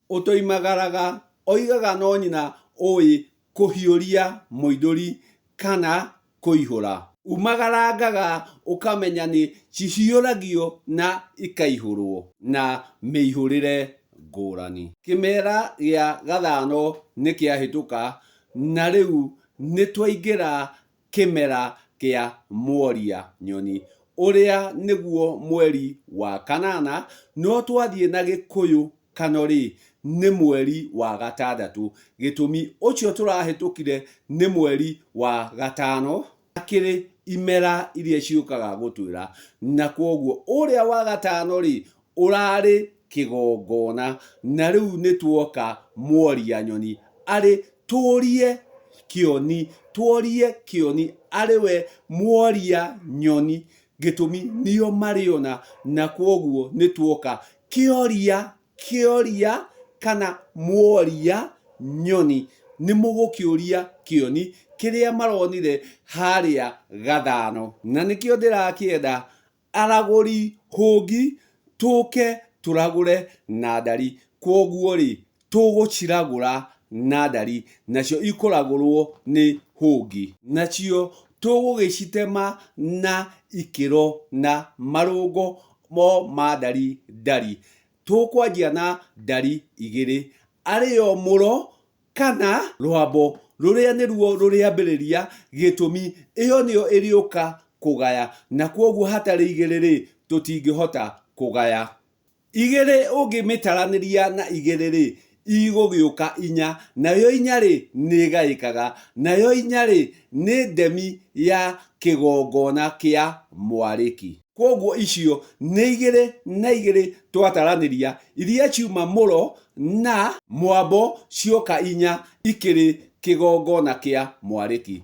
Ũtoimagaraga oigaga no nyina ũĩ kũhiũria mũindũri kana kũihũra. Umagarangaga ũkamenya nĩ cihiũragio na ikaihũrwo na mĩihũrĩre ngũrani. Kĩmera gĩa gathano nĩ kĩahĩtũka na rĩu nĩ twaingĩra kĩmera kĩa mworia nyoni ũrĩa nĩguo mweri wa kanana, no twathiĩ na Gĩkũyũ Kano-rĩ, nĩ mweri wa gatandatũ. Gĩtũmi ũcio tũrahĩtũkire nĩ mweri wa gatano, akĩrĩ imera iria ciũkaga gũtwĩra. Na kwoguo ũrĩa wa gatano-rĩ, ũrarĩ kĩgongona, na rĩu nĩ tuoka mworia nyoni arĩ tũrie kĩoni, tworie kĩoni arĩ we mworia nyoni Gĩtũmi nĩo marĩona na kwoguo nĩ tuoka kĩoria kĩoria kana mworia nyoni nĩ mũgũkĩũria kĩoni kĩrĩa maronire harĩa gathano. Na nĩkĩo ndĩrakĩenda aragũri hũngi tũke tũragũre na ndari. Kwoguo rĩ, tũgũciragũra na ndari, nacio ikũragũrwo nĩ hũngi. Nacio tũgũgĩcitema na ikĩro na marũngo mo ma ndari ndari. Tũkwanjia na ndari igĩrĩ, arĩyo mũro kana rwambo rũrĩa nĩruo rũrĩambĩrĩria gĩtũmi ĩyo nĩyo ĩrĩũka kũgaya, na kwoguo hatarĩ igĩrĩ-rĩ, tũtingĩhota kũgaya. Igĩrĩ ũngĩmĩtaranĩria na igĩrĩ-rĩ, igũgĩũka inya, nayo inya-rĩ, nĩĩgaĩkaga, nayo inya-rĩ, nĩ ndemi ya kĩgongona kĩa mwarĩki. Kwoguo icio nĩ igĩrĩ na igĩrĩ twataranĩria, iria ciuma mũro na mwambo cioka inya ikĩrĩ kĩgongona kĩa mwarĩki.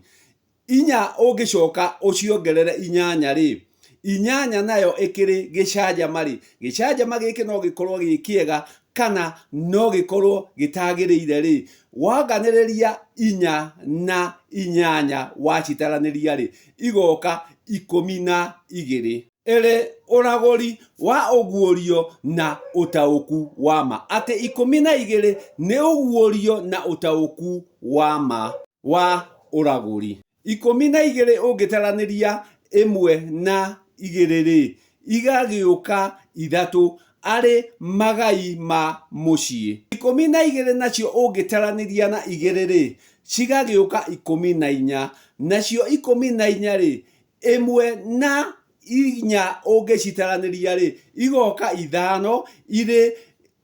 Inya ũngĩcoka ũciongerere inyanya-rĩ, inyanya nayo ĩkĩrĩ gĩcanjama-rĩ, gĩcanjama gĩkĩ no gĩkorwo gĩ kĩega kana no gĩkorwo gĩtagĩrĩire-rĩ, wanganĩrĩria inya na inyanya wacitaranĩria-rĩ, igoka 12. Ĩrĩ ũragũri wa ũguũrio na ũtaũku wa ma atĩ 12 nĩ ũguũrio na ũtaũku wa ma wa ũragũri. 12 ũngĩtaranĩria ĩmwe na igĩrĩ-rĩ, igagĩũka ithatũ arĩ magai ma mũciĩ. 12 nacio ũngĩtaranĩria na igĩrĩ-rĩ, cigagĩũka 14. Nacio 14-rĩ, ĩmwe na inya ũngĩcitaranĩria-rĩ, igoka ithano irĩ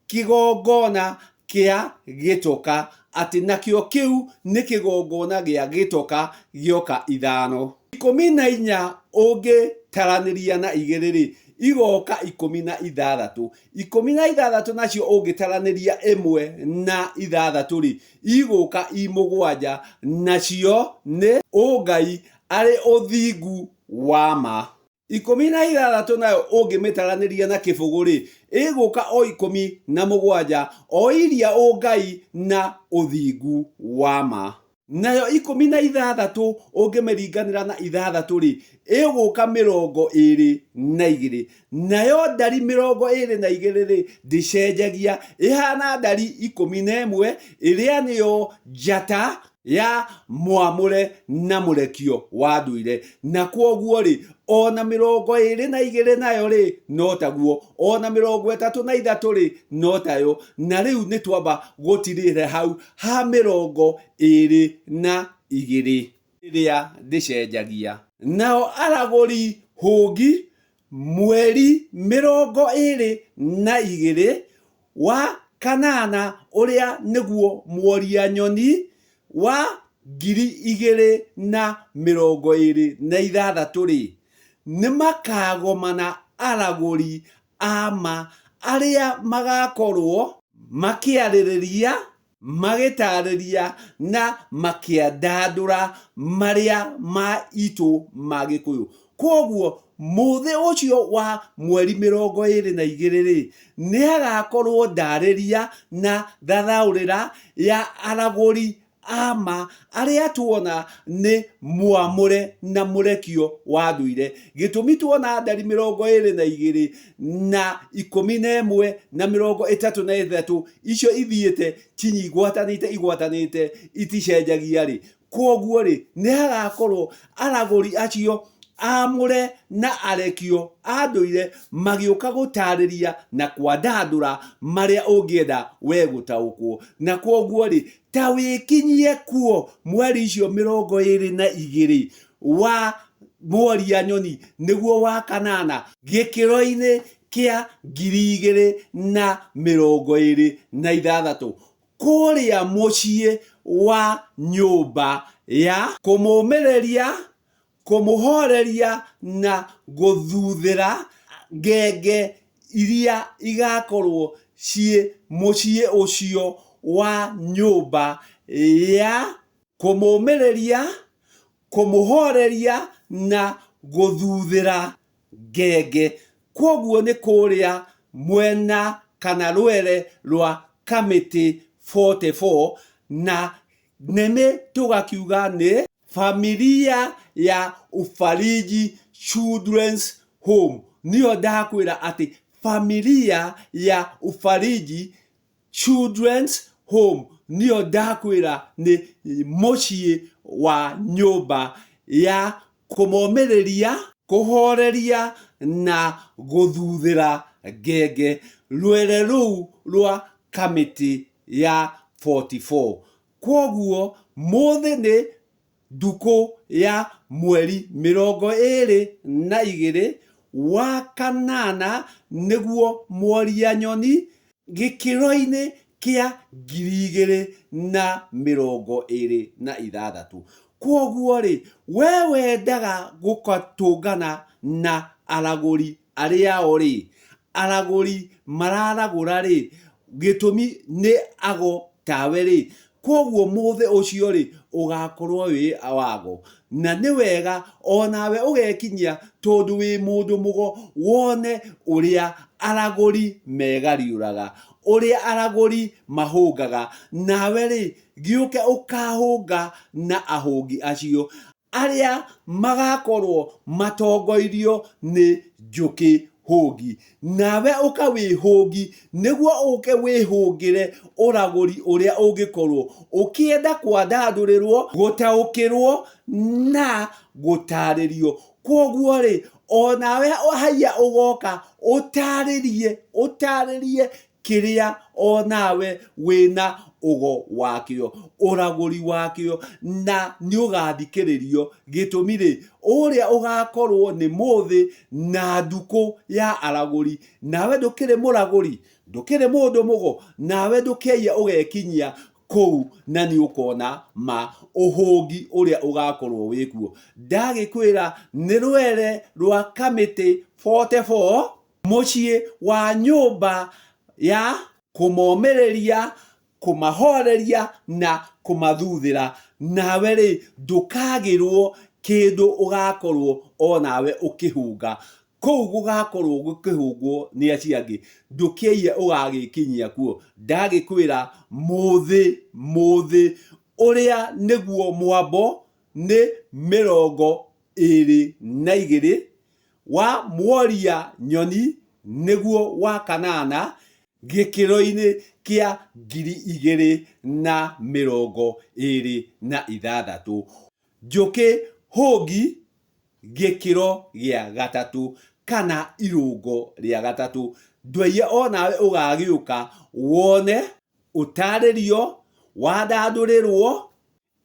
kĩgongona kĩa gĩtoka, atĩ nakĩo kĩu nĩ kĩgongona gĩa gĩtoka gĩoka ithano. 14 ũngĩtaranĩria na igĩrĩ-rĩ, igoka 16. 16 nacio ũngĩtaranĩria ĩmwe na ithathatũ-rĩ, igũka i mũgwanja, nacio nĩ ũngai arĩ ũthingu wa ma. 16 nayo ũngĩmĩtaranĩria na kĩbũgũ-rĩ, ĩgũka o 17, o iria ũngai na ũthingu wa ma. Nayo 16 ũngĩmĩringanĩra na ithathatũ-rĩ, ĩgũka 22. Nayo ndari 22-rĩ, ndĩcenjagia, ĩhana ndari 11, ĩrĩa nĩyo njata ya mwamũre na mũrekio wa ndũire. Na kwoguo-rĩ, o na 22 nayo-rĩ, no taguo, o na 33-rĩ, no tayo. Na rĩu nĩ twamba gũtirĩra hau ha 22 ĩrĩa ndĩcenjagia. Nao aragũri hũngi mweri 22 wa kanana ũrĩa nĩguo mworia nyoni wa 2026-rĩ, nĩmakagomana aragũri a ma arĩa magakorwo makĩarĩrĩria magĩtaarĩria na makĩandandũra marĩa ma itũ ma Gĩkũyũ. Kwoguo mũthĩ ũcio wa mweri 22-rĩ, nĩ hagakorwo ndarĩria na thathaũrĩra ya aragũri a ma arĩa tuona nĩ mwamũre na mũrekio wa ndũire. Gĩtũmi tuona ndari 22 na 11 na 33 icio ithiĩte chinyi igwatanĩte igwatanĩte iticenjagia rĩ, kwoguo rĩ nĩ hagakorwo aragũri acio amũre na arekio a ndũire magĩũka gũtarĩria na kwandandũra marĩa ũngĩenda we gũtaũkwo. Na kwoguo rĩ ta wĩkinyie kuo mweri icio 22 wa Mworia Nyoni nĩguo wa kanana gĩkĩro-inĩ kĩa 2026 kũrĩa mũciĩ wa nyũmba ya kũmũmĩrĩria, kũmũhoreria na gũthuthĩra ngenge iria igakorwo ciĩ mũciĩ ũcio wa nyũmba ya kũmũmĩrĩria, kũmũhoreria na gũthuthĩra ngenge. Kwoguo nĩ kũrĩa mwena kana rwere rwa Kamĩtĩ 44 na nĩmĩ tũgakiuga nĩ Familia ya Ufariji Children's Home. Nĩyo ndakwĩra atĩ Familia ya Ufariji Children's Home nĩyo ndakwĩra nĩ mũciĩ wa nyũmba ya kũmomĩrĩria, kũhoreria na gũthuthĩra ngenge rwere rũu rwa kamĩtĩ ya 44. Kwoguo mũthĩ nĩ ndukũ ya mweri 22 wa kanana nĩguo Mworia Nyoni gĩkĩro-inĩ kĩa 2026. Kwoguo-rĩ, we wendaga gũgatũngana na aragũri arĩa o-rĩ, aragũri mararagũra-rĩ, gĩtũmi nĩ ago tawe-rĩ, kwoguo mũthĩ ũcio-rĩ, ũgakorwo wĩ wago. Na nĩ wega o nawe ũgekinyia tondũ wĩ mũndũ mũgo wone ũrĩa aragũri megariũraga, ũrĩa aragũri mahũngaga. Nawe-rĩ, gĩũke ũkahũnga na ahũngi acio. Arĩa magakorwo matongoirio nĩ njũkĩ hũngi. Nawe ũka wĩ hũngi nĩguo ũke wĩhũngĩre ũragũri ũrĩa ũngĩkorwo ũkĩenda kwandandũrĩrwo, gũtaũkĩrwo na gũtarĩrio. Kwoguo rĩ, o nawe haiya ũgoka ũtarĩrie, ũtarĩrie kĩrĩa o nawe wĩna ũgo wakĩo, ũragũri wakĩo, na nĩ ũgathikĩrĩrio. Gĩtũmi rĩ, ũrĩa ũgakorwo nĩ mũthĩ na ndukũ ya aragũri, nawe ndũkĩrĩ mũragũri, ndũkĩrĩ mũndũ mũgo, nawe ndũkĩaiye ũgekinyia kũu na nĩ ũkona ma ũhũngi ũrĩa ũgakorwo wĩkuo. Ndagĩkwĩra nĩ rwere rwa kamĩtĩ 44, Mũciĩ wa nyũmba ya kũmomĩrĩria, kũmahoreria na kũmathuthĩra. Nawe-rĩ, ndũkagĩrwo kĩndũ ũgakorwo o nawe ũkĩhũnga. Kũu gũgakorwo gũkĩhũngwo nĩ acio angĩ. Ndũkĩaiye ũgagĩkinyia kuo. Ndagĩkwĩra mũthĩ, mũthĩ ũrĩa nĩguo mwambo nĩ 22 wa Mworia Nyoni nĩguo wa kanana gĩkĩro-inĩ kĩa 2026. Njũkĩ Hũngi gĩkĩro gĩa gatatũ kana irũngo rĩa gatatũ. Ndwaiye o nawe ũgagĩũka wone ũtarĩrio, wandandũrĩrwo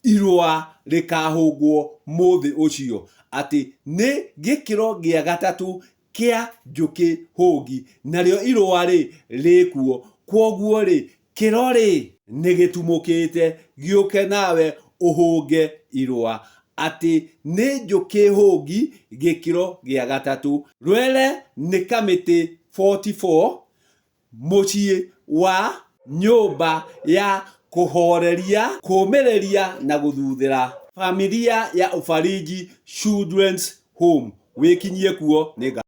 Irũa rĩkahũngwo mũthĩ ũcio atĩ nĩ gĩkĩro gĩa gatatũ kĩa njũkĩ hũngi, narĩo irũa-rĩ, rĩkuo. Kwoguo-rĩ, kĩro-rĩ, nĩ gĩtumũkĩte, gĩũke nawe ũhũnge irũa, atĩ nĩ njũkĩ hũngi gĩkĩro gĩa gatatũ. Rwere nĩ kamĩtĩ 44 Mũciĩ wa nyũmba ya kũhoreria, kũũmĩrĩria na gũthuthĩra. Familia ya Ufariji Children's Home. Wĩkinyie kuo nĩ.